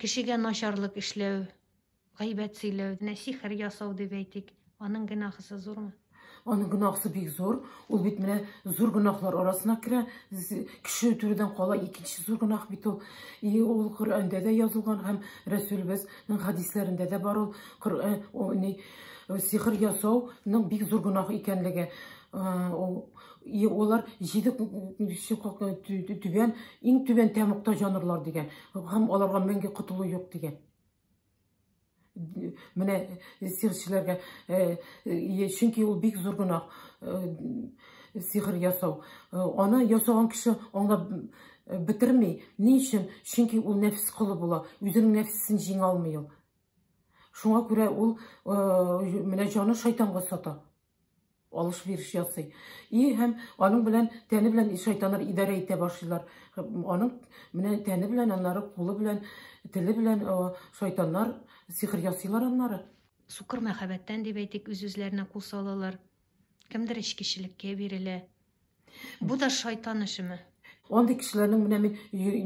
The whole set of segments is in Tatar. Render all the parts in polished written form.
Кешегә начарлык эшләү, гайбәт сөйләү, менә сихер ясау дип әйтик, аның гөнаһысы зурмы? Аның гөнаһысы бик зур. Ул бит менә зур гөнаһлар арасына керә. Кеше үтерүдән кала икенче зур гөнаһ бит ул. И ул Коръәндә дә язылган һәм Рәсүлебезнең хәдисләрендә дә бар ул Коръән, ни, сихер ясауның бик зур гөнаһ икәнлеге. И алар җиде түбән, иң түбән тәмугта җанырлар дигән. Һәм аларга мәңге котылу юк дигән. Менә сихерчеләргә, чөнки ул бик зур гөнаһ, сихер ясау. Аны ясаган кеше аңлап бетерми. Ни өчен? Чөнки ул нәфес колы була, үзенең нәфесен җиңә алмый ул. Шуңа күрә ул менә җаны шайтанга сата. Алыш-биреш ясый. И һәм аның белән тәне белән шайтаннар идарә итә башлыйлар. Аның менә тәне белән, аннары кулы белән, теле белән шайтаннар сихер ясыйлар аннары. Сукыр мәхәббәттән дип әйтик, үз-үзләренә кул салалар. Кемдер эчкечелеккә бирелә. Бу да шайтан эшеме? Андый кешеләрнең менә мин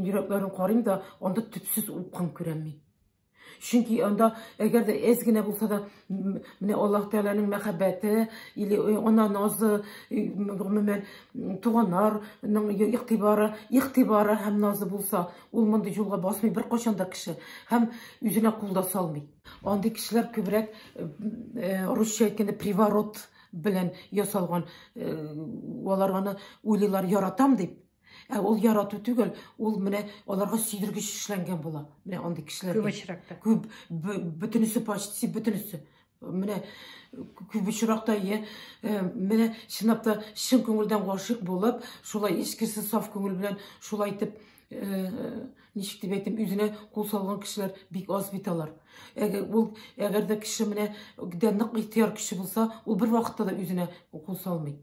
йөрәкләрен карыйм да, анда төпсез упкын күрәм мин. Чөнки анда әгәр дә әз генә булса да менә Аллаһ Тәгаләнең мәхәббәте или ана назы, гомумән туганнарның игътибары, игътибары һәм назы булса, ул мондый юлга басмый беркайчан да кеше һәм үзенә кул да салмый. Андый кешеләр күбрәк русча әйткәндә приворот белән ясалган, алар аны уйлыйлар яратам дип. Ә ул ярату түгел, ул менә аларга сөйдергеч эшләнгән була. Менә андый кешеләргә. Күп очракта. Күп, бөтенесе почти бөтенесе. Менә күп очракта, е, менә чынлап та чын күңелдән гашыйк булып, шулай эчкерсез саф күңел белән шулай итеп, ничек дип әйтим, үзенә кул салган кешеләр бик аз бит алар. Әгәр ул, әгәр дә кеше менә дә нык ихтыяр көче булса, ул бер вакытта да үзенә кул салмый.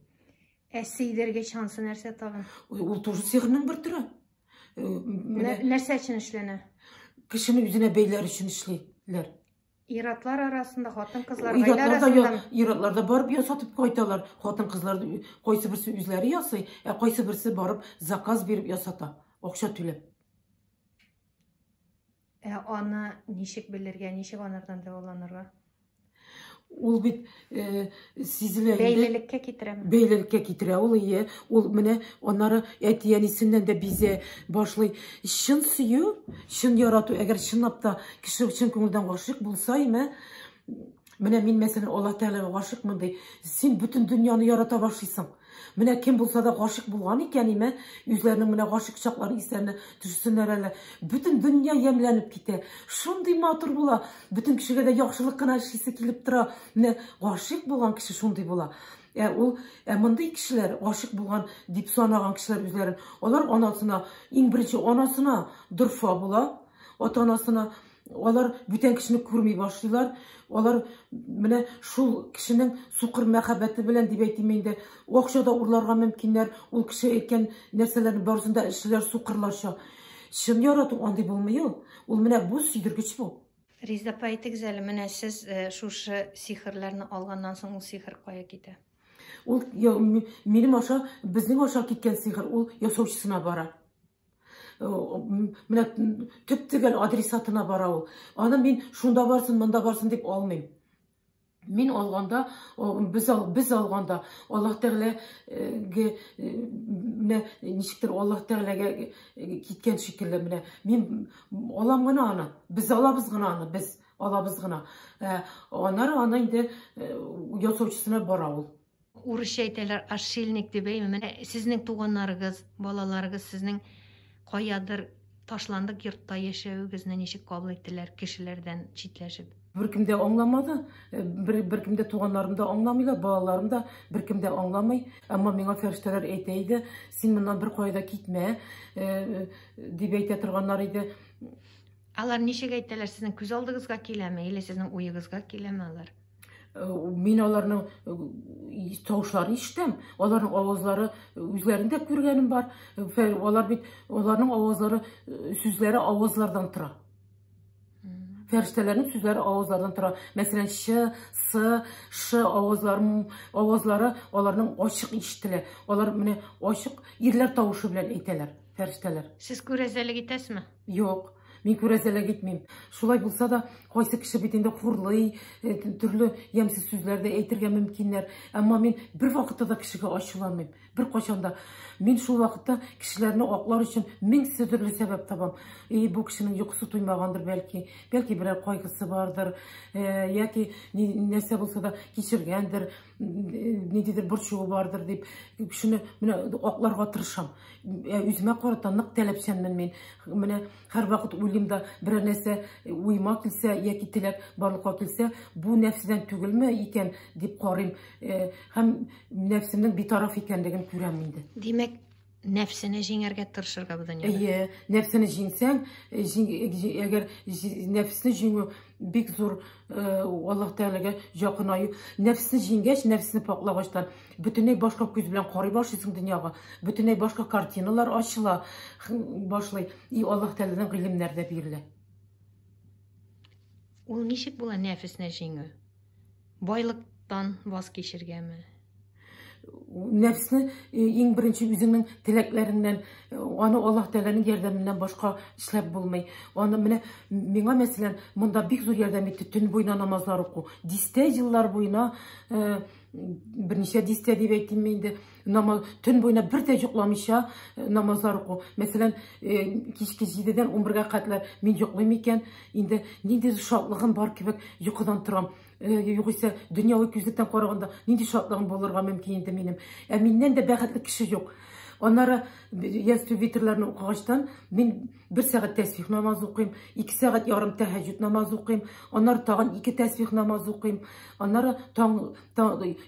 Ә сөйдергеч ансы нәрсә тагын? Ул тоже сихернең бер төре. Менә нәрсә өчен эшләнә? Кешене үзенә бәйләр өчен эшлиләр. Ир-атлар арасында, хатын-кызлар, гаилә арасында. Ир-атлар да барып ясатып кайталар. Хатын-кызлар кайсы берсе үзләре ясый, ә кайсы берсе барып заказ биреп ясата, акча түләп. Ә аны ничек белергә, ничек анардан дәваланырга? Ул бит сизелә инде. Бәйлелеккә китерәме? Бәйлелеккә китерә ул, ие. Ул менә аннары әти-әнисеннән дә бизә башлый. Чын сөю, чын ярату, әгәр чынлап та кеше чын күңелдән гашыйк булса, име, менә мин, мәсәлән, Аллаһ Тәгаләгә гашыйкмын ди, син бөтен дөньяны ярата башлыйсың. Менә кем булса да гашыйк булган икән, име, үзләренең менә гашыйк чакларын исләренә төшерсеннәр әле. Бөтен дөнья ямьләнеп китә. Шундый матур була. Бөтен кешегә дә яхшылык кына эшлисе килеп тора. Менә гашыйк булган кеше шундый була. Ә ул, ә мондый кешеләр, гашыйк булган дип санаган кешеләр үзләрен, алар анасына, иң беренче анасына дорфа була, ата-анасына. Алар бүтән кешене күрми башлыйлар. Алар менә шул кешенең сукыр мәхәббәте белән дип әйтим инде, акча да урларга мөмкиннәр. Ул кеше әйткән нәрсәләрнең барысын да эшлиләр сукырларча. Чын ярату андый булмый ул. Ул менә бу сөйдергеч бу. Резеда апа, әйтегез әле, менә сез шушы сихерләрне алганнан соң ул сихер кая китә? Ул минем аша, безнең аша киткән сихер, ул ясаучысына бара. Менә төп-төгәл адресатына бара ул. Аны мин шунда барсын, монда барсын дип алмыйм. Мин алганда, без ал, без алганда Аллаһ Тәгаләгә, менә ничектер Аллаһ Тәгаләгә киткән шикелле менә мин алам гына аны. Без алабыз гына аны, без алабыз гына. Аннары аны инде ясаучысына бара ул. Урысча әйтәләр, отшельник дип, әйме? Менә сезнең туганнарыгыз, балаларыгыз сезнең каядыр ташландык йортта яшәвегезне ничек кабул иттеләр, кешеләрдән читләшеп? Беркем дә аңламады, беркем дә туганнарым да аңламыйлар, балаларым да беркем дә аңламый. Әмма миңа фәрештәләр әйтә иде, син моннан бер кая да китмә, дип әйтә торганнар иде. Алар ничек әйтәләр, сезнең күз алдыгызга киләме, или сезнең уегызга киләме алар? Мин аларның тавышларын ишетәм, аларның авазлары үзләрен дә күргәнем бар. Алар бит, аларның авазлары, сүзләре авазлардан тора. Фәрештәләрнең сүзләре авазлардан тора. Мәсәлән, ч, с, ш авазлары аларның ачык ишетелә. Алар менә ачык ирләр тавышы белән әйтәләр, фәрештәләр. Сез күрәзәлек итәсезме? Юк. Мин күрәзәлек итмим. Шулай булса да, кайсы кеше бит инде хурлый, төрле ямьсез сүзләр дә әйтергә мөмкиннәр. Әмма мин бер вакытта да кешегә ачуланмыйм. Бер кайчан да. Мин шул вакытта кешеләрне аклар өчен мең төрле сәбәп табам. И бу кешенең йокысы туймагандыр бәлки, бәлки берәр кайгысы бардыр, яки нәрсә булса да кичергәндер, ниндидер борчуы бардыр дип, кешене менә акларга тырышам. Үземә карата нык таләпчәнмен мин. Менә һәрвакыт уйлыйм да, берәр нәрсә уема килсә яки теләк барлыкка килсә, бу нәфседән түгелме икән дип карыйм. Һәм нәфсемнең битараф икәнлеген күрәм инде. Димәк, нәфсене җиңәргә тырышырга бу дөньяда. Әйе, нәфсене җиңсәң, әгәр нәфсене җиңү бик зур Аллаһ Тәгаләгә якынаю. Нәфсене җиңгәч, нәфсене паклагачтан бөтенләй башка күз белән карый башлыйсың дөньяга. Бөтенләй башка картиналар ачыла башлый. И Аллаһ Тәгаләдән гыйлемнәр дә бирелә. Ул ничек була нәфесне җиңү? Байлыктан ваз кичергәме? Нәфсне иң беренче үзеңнең теләкләреңнән, аны Аллаһ Тәгаләнең ярдәменнән башка эшләп булмый. Аны менә миңа мәсәлән, монда бик зур ярдәм итте төн буена намазлар уку. Дистә еллар буена, берничә дистә дип әйтим инде, намаз төн буена бер дә йокламыйча намазлар уку. Мәсәлән, кичке 7-дән 11-гә кадәр мин йоклыйм икән, инде нинди шатлыгым бар кебек йокыдан торам. Югыйсә, дөньяви күзлектән караганда нинди шатлыгым булырга мөмкин инде минем. Ә миннән дә бәхетле кеше юк. Аннары ястү витрләрне укыгачтан мин бер сәгать тәсбих намазы укыйм, 2 сәгать ярым тәһәҗҗүд намазы укыйм, аннары тагын 2 тәсбих намазы укыйм, аннары таң,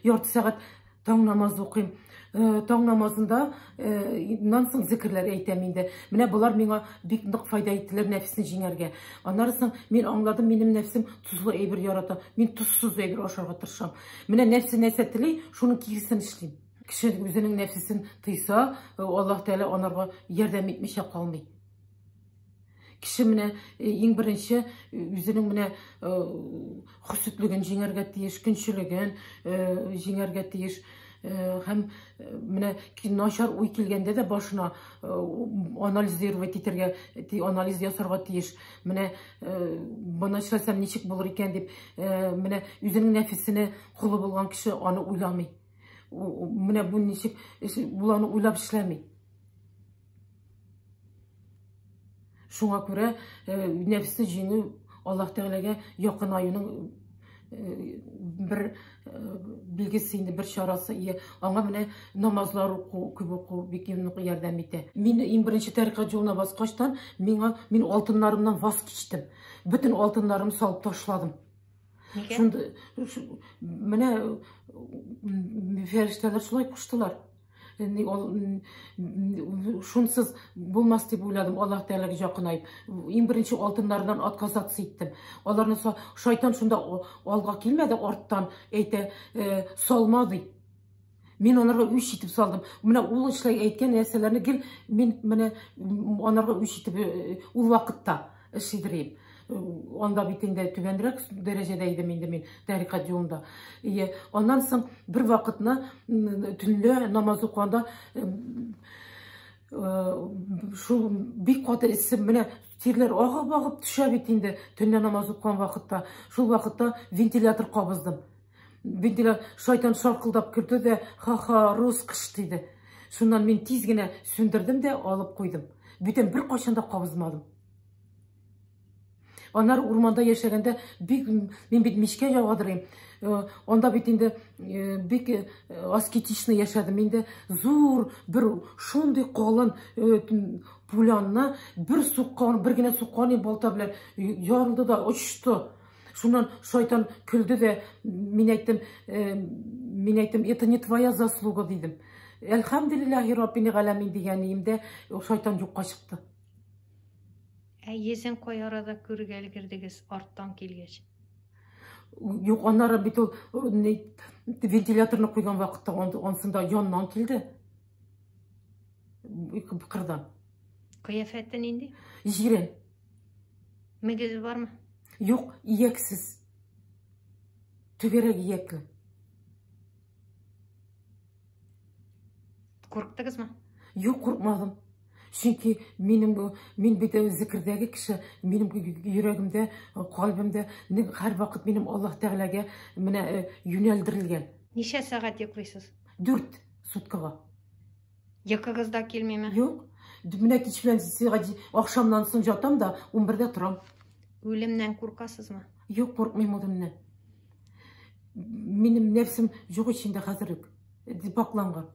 ярты сәгать таң намазы укыйм. Таң намазында нан соң зикерләр әйтәм инде. Менә болар миңа бик нык файда иттеләр нәфесне җиңәргә. Аннары соң мин аңладым, минем нәфсем тозлы әйбер ярата. Мин тозсыз әйбер ашарга тырышам. Менә нәфсе нәрсә тели, шуның киресен эшлим. Кеше үзенең нәфсесен тыйса, Аллаһ Тәгалә анарга ярдәм итмичә калмый. Кеше менә иң беренче үзенең менә хөсетлеген җиңәргә тиеш, көнчелеген җиңәргә тиеш. Һәм менә начар уй килгәндә дә башына анализировать итәргә, анализ ясарга тиеш. Менә моны эшләсәм ничек булыр икән дип, менә үзенең нәфесенә колы булган кеше аны уйламый. Менә бу ничек, бу аны уйлап эшләми. Шуңа күрә нәфесне җиңү Аллаһ Тәгаләгә якынаюның бер билгесе инде, бер чарасы. Аңа менә намазлар уку, күп уку бик нык ярдәм итә. Мин иң беренче тарикат юлына баскачтан, мин алтыннарымнан ваз кичтем. Бөтен алтыннарымны салып ташладым. Шунда менә фәрештәләр шулай куштылар. Шунсыз булмас дип уйладым, Аллаһ Тәгаләгә якынаеп. Иң беренче алтыннардан отказаться иттем. Аларны шайтан шунда алга килмәде, арттан әйтә, салма ди. Мин аларга үч итеп салдым. Менә ул эшләй әйткән нәрсәләрне гел мин менә аларга үч итеп ул вакытта эшлидерим. Анда бит инде түбәнрәк дәрәҗәдә идем инде мин тарикат юлында. Аннан соң бер вакытны төнлә намаз укыганда шул бик каты эссе, менә тирләр агып-агып төшә бит инде төнлә намаз укыган вакытта. Шул вакытта вентилятор кабыздым. Вентилятор шайтан шаркылдап керде дә, ха-ха, роскошь диде. Шуннан мин тиз генә сүндердем дә алып куйдым. Бүтән бер кайчан да кабызмадым. Аннары урманда яшәгәндә бик мин бит мичкә ягадырыйм. Анда бит инде бик аскетично яшәдем инде. Зур бер шундый калын пулянны бер суккан, бер генә суккан балта белән ярылды да очты. Шуннан шайтан көлде дә, мин әйттем, это не твоя заслуга дидем. Әлхәмдүлилләһи раббил галәмин дигәнемдә шайтан юкка чыкты. Ә йөзен кай арада күрергә өлгердегез арттан килгәч? Юк, аннары бит ул вентиляторны куйган вакытта ансында яннан килде. Кырдан. Кыяфәте нинди? Җирән. Мөгезе бармы? Юк, ияксез. Түгәрәк иякле. Курктыгызмы? Юк, куркмадым. Чөнки минем мин бит зикердәге кеше, минем йөрәгемдә, кальбемдә һәрвакыт минем Аллаһ Тәгаләгә менә юнәлдерелгән. Ничә сәгать йоклыйсыз? 4 суткага. Йокыгыз да килмиме? Юк. Менә кич белән сәгать ахшамнан соң жатам да 11дә торам. Үлемнән куркасызмы? Юк, куркмыйм үлемнән. Минем нәфсем юк ич инде хәзер үк. Пакланган.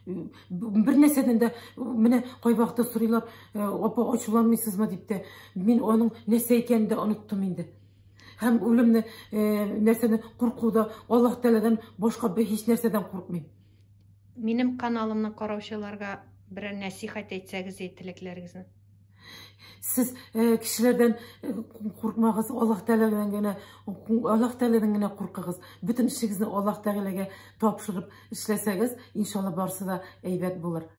Бер нәрсәдән дә менә кайвакытта сорыйлар, апа ачуланмыйсызмы дип тә. Мин аның нәрсә икәнен дә оныттым инде. Һәм үлемне, нәрсәне куркуда Аллаһ Тәгаләдән башка бер һич нәрсәдән куркмыйм. Минем каналымны караучыларга берәр нәсихәт әйтсәгез, теләкләрегезне. Сез кешеләрдән куркмагыз, Аллаһ Тәгаләдән генә, Аллаһ Тәгаләдән генә куркыгыз. Бөтен эшегезне Аллаһ Тәгаләгә тапшырып эшләсәгез, иншалла барысы да әйбәт булыр.